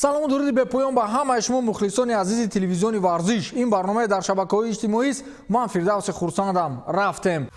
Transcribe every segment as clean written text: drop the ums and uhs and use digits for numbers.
Салому дуруди бепоён ба ҳамаи шумо, мухлисони азизи телевизиони «Варзиш». Ин барномаи дар шабакаҳои иҷтимоист. Ман Фирдавси Хурсандам. Рафтем.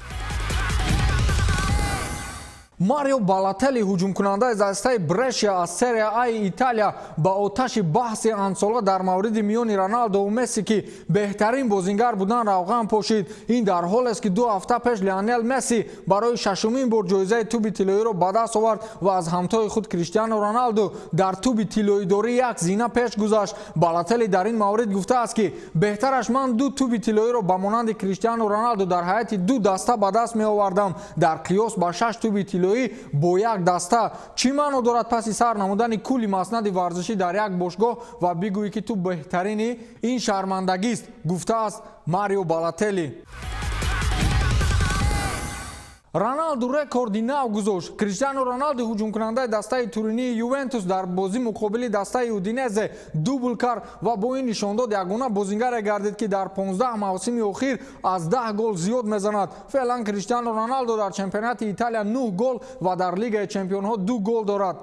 Марио Балотелли, ҳуҷумкунандаи дастаи Брешия аз Серия Аи Италия, ба оташи баҳси андсола дар мавриди миёни Роналдову Месси, ки беҳтарин бозингар будан, равған пошид. Ин дар ҳолест, ки 2 ҳафта пеш Лионел Месси барои шашумин бор ҷоизаи тӯби тиллоиро ба даст овард ва аз ҳамтои худ Криштиану Роналду дар тӯби тиллоидорӣ як зина пеш гузашт. Балотелли дар ин маврид гуфтааст, ки беҳтараш ман ду тӯби тиллоиро ба монанди Криштиану Роналду дар ҳайати ду даста ба даст меовардам, дар қиёс ба шаш тӯби тиллоӣ бо як даста. Чӣ маъно дорад паси сар намудани кулли маснади варзишӣ дар як бошгоҳ ва бигӯӣ, ки ту беҳтаринӣ? Ин шармандагист, гуфтааст Марио Балотелли. Роналду рекорди нав гузошт. Криштиану Роналду, ҳуҷумкунандаи дастаи туринии Ювентус, дар бозӣ муқобили дастаи Удинезе дубл кард ва бо ин нишондод ягона бозингаре гардид, ки дар 15 мавсими охир аз 10 гол зиёд мезанад. Феълан Криштиану Роналду дар чемпионати Италия 9 гол ва дар Лигаи чемпионҳо ду гол дорад.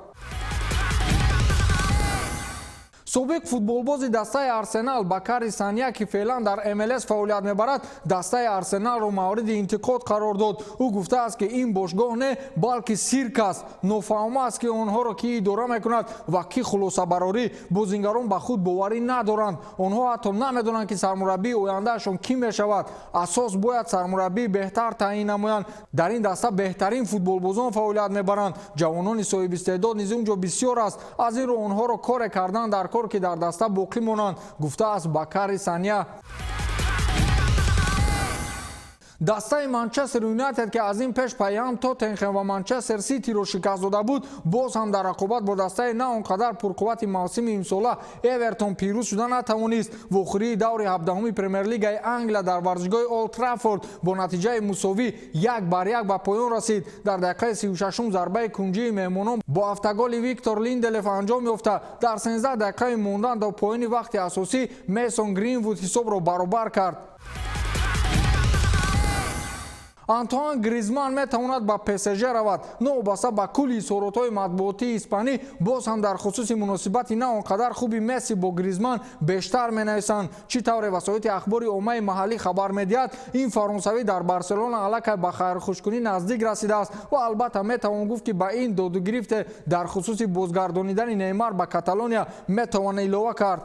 Собиқ футболбози дастаи Арсенал Бакари Саня, ки феълан дар МЛС фаъолият мебарад, дастаи Арсеналро мавриди интиқод қарор дод. Ӯ гуфтааст, ки ин бошгоҳ не, балки сирк аст. Нофаҳм аст, ки онҳоро кӣ идора мекунад ва кӣ хулосабарорӣ. Бозингарон ба худ боварӣ надоранд. Онҳо ҳатто намедонанд, ки сармураббии ояндаашон кӣ мешавад. Асос бояд сармураббии беҳтар таъйин намоянд. Дар ин даста беҳтарин футболбозон фаъолият мебаранд. Ҷавонони соҳибистеъдод низ он ҷо бисёр аст. Аз ин рӯ онҳоро коре кардан дар кор, ки дар даста боқӣ монанд, гуфтааст Бакари Саня. Дастаи Манчестер Юнайтед, ки аз ин пеш пайҳам Тоттенхем ва Манчестер Ситиро шикаст дода буд, боз ҳам дар рақобат бо дастаи на он қадар пурқуввати мавсими имсола Эвертон пирӯз шуда натавонист. Вохӯрии даври 17-уми Премер-лигаи Англия дар варзишгоҳи Олд Траффорд бо натиҷаи мусовӣ 1-1 ба поён расид. Дар дақиқаи 36-ум зарбаи кунҷии меҳмонон бо автоголи Виктор Линделеф анҷом ёфта, дар 13 дақиқаи мондан до поёни вақти асосӣ Мейсон Гринвуд ҳисобро баробар кард. Антуан Гризман метавонад ба ПСЖ равад. Новобаста ба кулли изҳоротҳои матбуотии испанӣ, боз ҳам дар хусуси муносибати на он қадар хуби Месси бо Гризман бештар менависанд. Чӣ тавре васоити ахбори оммаи маҳаллӣ хабар медиҳад, ин фаронсавӣ дар Барселона аллакай ба хайрхушкунӣ наздик расидааст ва албатта метавон гуфт, ки ба ин додугирифте дар хусуси бозгардонидани Неймар ба Каталония метавон илова кард.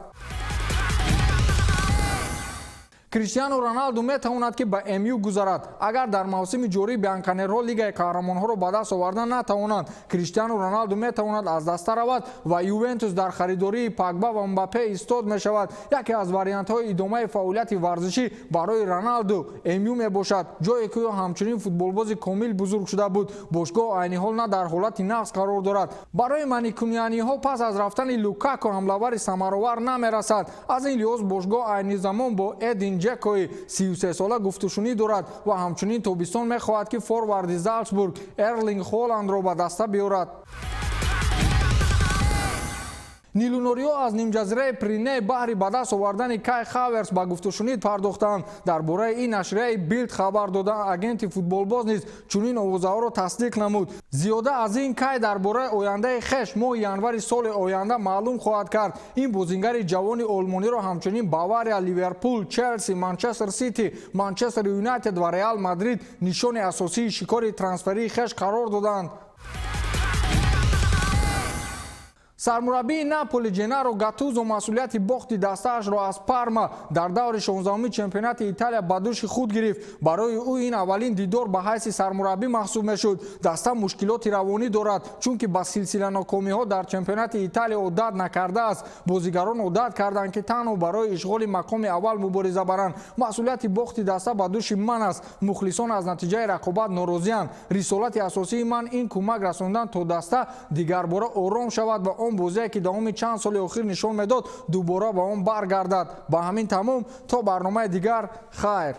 Криштиану Роналду метавонад, ки ба МЮ гузарад. Агар дар мавсими ҷорӣ бянканерҳо Лигаи қаҳрамонҳоро ба даст оварда натавонанд, Криштиану Роналду метавонад аз даста равад ва Ювентус дар харидории Пагба ва Мбаппе истод мешавад. Яке аз вариантҳои идомаи фаъолияти варзишӣ барои Роналду МЮ мебошад, ҷое ки ӯ ҳамчунин футболбози комил бузург шуда буд. Бошгоҳ айни ҳол на дар ҳолати нағз қарор дорад. Барои манкунианиҳо пас аз рафтани Лукако ҳамлавари самаровар намерасад. Аз ин лиҳоз бошгоҳ айни замон бо Эдин Ҷекои 33сола гуфтушунид дорад ва ҳамчунин тобистон мехоҳад, ки форварди Залцбург Эрлинг Холандро ба даста биёрад. Нилунориҳо аз нимҷазираи Пиреней баҳри ба даст овардани Кай Хаверс ба гуфтушунид пардохтаанд. Дар бораи ин нашрияи Билд хабар дода. Агенти футболбоз низ чунин овозаҳоро тасдиқ намуд. Зиёда аз ин Кай дар бораи ояндаи хеш моҳи январи соли оянда маълум хоҳад кард. Ин бозингари ҷавони олмониро ҳамчунин Бавария, Ливерпул, Челси, Манчестер Сити, Манчестер Юнайтед ва Реал Мадрид нишони асосии шикори трансферии хеш қарор доданд. Сармураббии Наполи Ҷенаро Гатузо масъулияти бохти дастаашро аз Парма дар даври 16-уми чемпионати Италия ба дӯши худ гирифт. Барои ӯ ин аввалин дидор ба ҳайси сармураббӣ маҳсуб мешуд. Даста мушкилоти равонӣ дорад, чунки ба силсила нокомиҳо дар чемпионати Италия одат накардааст. Бозигарон одат карданд, ки танҳо барои ишғоли мақоми аввал мубориза баранд. Масъулияти бохти даста ба дӯши ман аст. Мухлисон аз натиҷаи рақобат норозианд. Рисолати асосии ман ин кӯмак расондан, то даста дигарбора ором шавад ва он бозие, ки давоми чанд соли охир нишон медод, дубора ба он баргардад. Ба ҳамин тамом. То барномаи дигар, хайр.